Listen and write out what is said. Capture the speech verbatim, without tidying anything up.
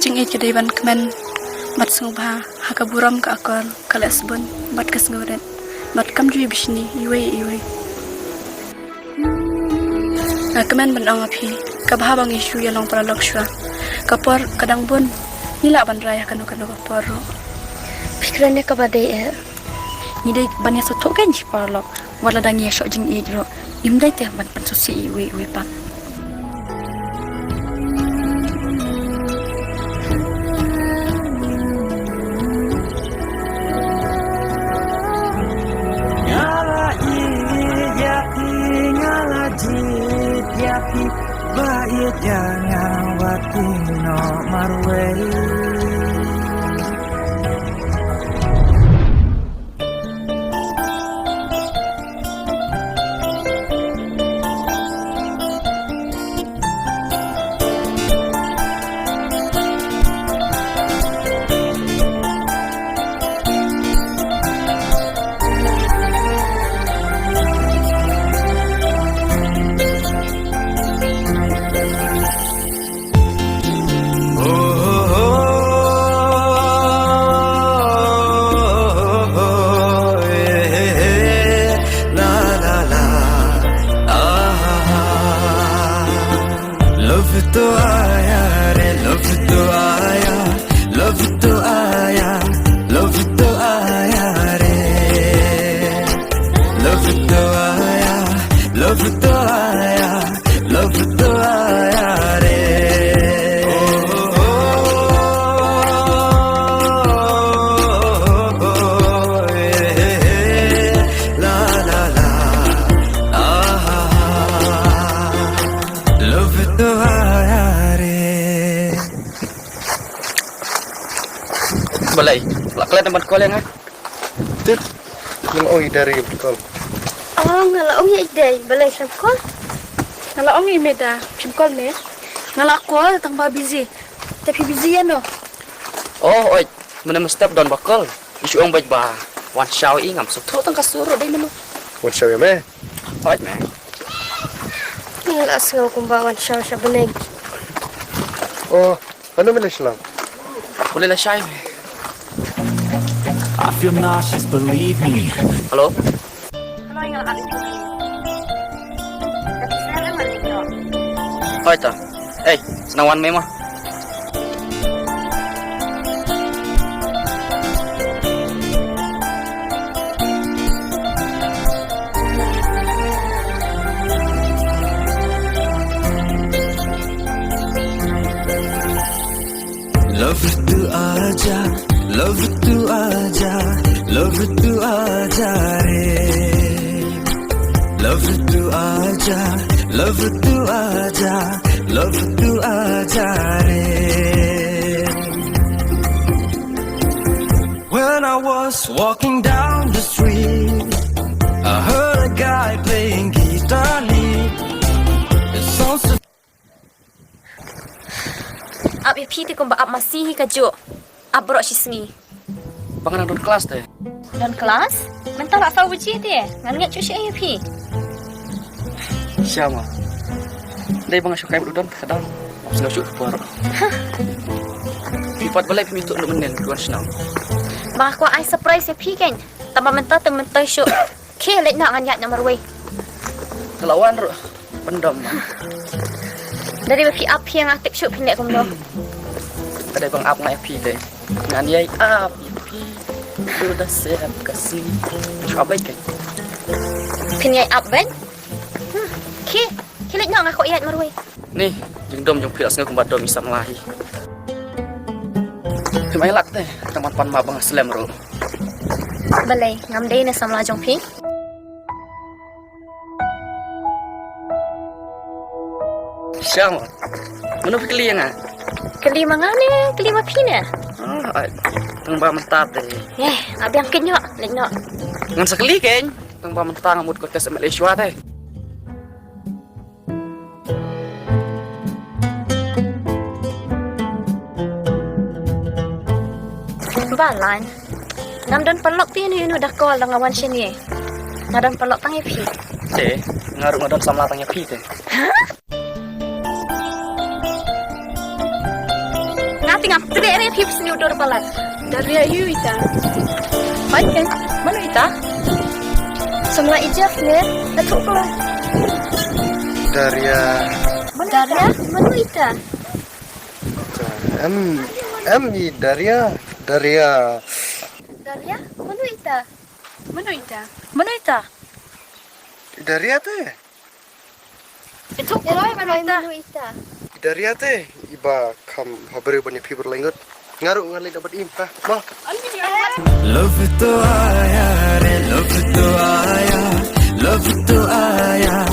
Jingïeit ka dei ban kmen bad sngewbha ha ka burom ka akor, ka leh sbun bad ka sngewrit bad kam ju ïa bishni iwei iwei. Nga kmen ban ong ïa phi, ka bha ba ngi shu ïa long paralok shuwa. Ka por ka dang bun, ngi lah ban rai ha kano kano ka por ruh. Phi kren ïa kaba dei eh. Ngi dei ban ïa sngewthuh kein shi paralok. Wat la dang ïa shoh jingïeit ruh, ngim dei te ban pynsngewsih iwei iwei pat. Nga la ïeit ïa phi, nga la jied ïa phi, ba ïeit ïa nga wat ïehnoh marwei. Love to aya re, love to aya, love to aya, love to aya re. Love to aya, love to aya, love to aya re. Oh, oh, oh, oh, eh, eh, eh, la, la, la, ah, ah, ah. Love to aya re. Balei, la klet ban call ïa nga? Tit, nga la ong ïa i Dei ban call. Oh, nga la ong ïa i Dei, balei, sham call? Nga la ong ïa i Meda, sham call me. Nga la call tang ba busy. Te phi busy ïa no? Oh, oi, mynne mynstep don ba call. I shu ong beit ba wan shaw i, ngam sngewthuh tang ka sur ruh dei mano. Wan shaw ïa me? Hooid me. Nga la sngew kumba wan shaw sha bneng. Oh, ano me la shlong? Pule la shai me. I feel nauseous, believe me. Hello? Hello, nga la ap. Hooid ta. Ei, sna wan me ma. Love tu aja, love tu aja, love tu aja re. Love tu aja, love tu aja, love tu aja re. When I was walking down the street, I heard a guy playing guitar lead. It sounds so Ap ïa phi te kumba ap masi hi ka juh. Ap baroh shi sngi. Ba nga dang don klas te. Don klas? Mynta la saw baje te. Ngan ngeit shuh shuh ïa phi. Sha ma. Dei ba nga shu kai bad u Don ka dang. Sngewsih shuh ka por. Phi pat balei phim ïathuh mynnin, phi wan shano? Ba nga kwah ai surprise ïa phi keiñ. Tangba mynta te myntoi shuh. Khie leit noh, ngan ïaid noh marwei. Ka la wan ruh. Pyndom ma. Da dei ba phi ap phi, nga tip shuh phin leh kumno. Ka dei ba nga ap nga ïa phi te. Ngan ïai ap ïa phi. Dur da sep ka sngi. Shu ap beit keiñ. Phin ïai ap beit? Hmm. Khie, khie leit noh, nga kwah ïaid marwei. Ni, jingdom jong phi la sngew kumba dom i samla hi. Phim ai lak te, tang ban pan map ba nga slem ruh. Balei, ngam dei ne samla jong phi? Sha ma. Mano phi kylli ïa nga? Kylli ma nga ne, kylli ma phi ne? Ah, ai. Tang ba mynta te. Eh, nga biang keiñ noh, leit noh. Ngan sa kylli keiñ. Tang ba mynta nga mut contest M L A shuwa te. Ba Lain. Ngam don paralok te, ïano ïano da call da nga wan shane. Nga don paralok tang ïa phi. Te, nga ruh nga don samla tang ïa phi te. Ha? Nga Tinga, tede re phi sniu dor palat. Daria yu ita. Bai ken, mano ita? Samla ijaf ne, na thuk ko. Daria. Daria, mano ita? Em, em i Daria, Daria. Daria, mano ita? Mano ita? Mano ita? Daria te. Ito ko Eloi mano ita? Mano ita? Daria te, iba kam habre bani phi berlengut. Ngaru ngali dapat impa. Ba. Love to aya re, love to aya, love to aya.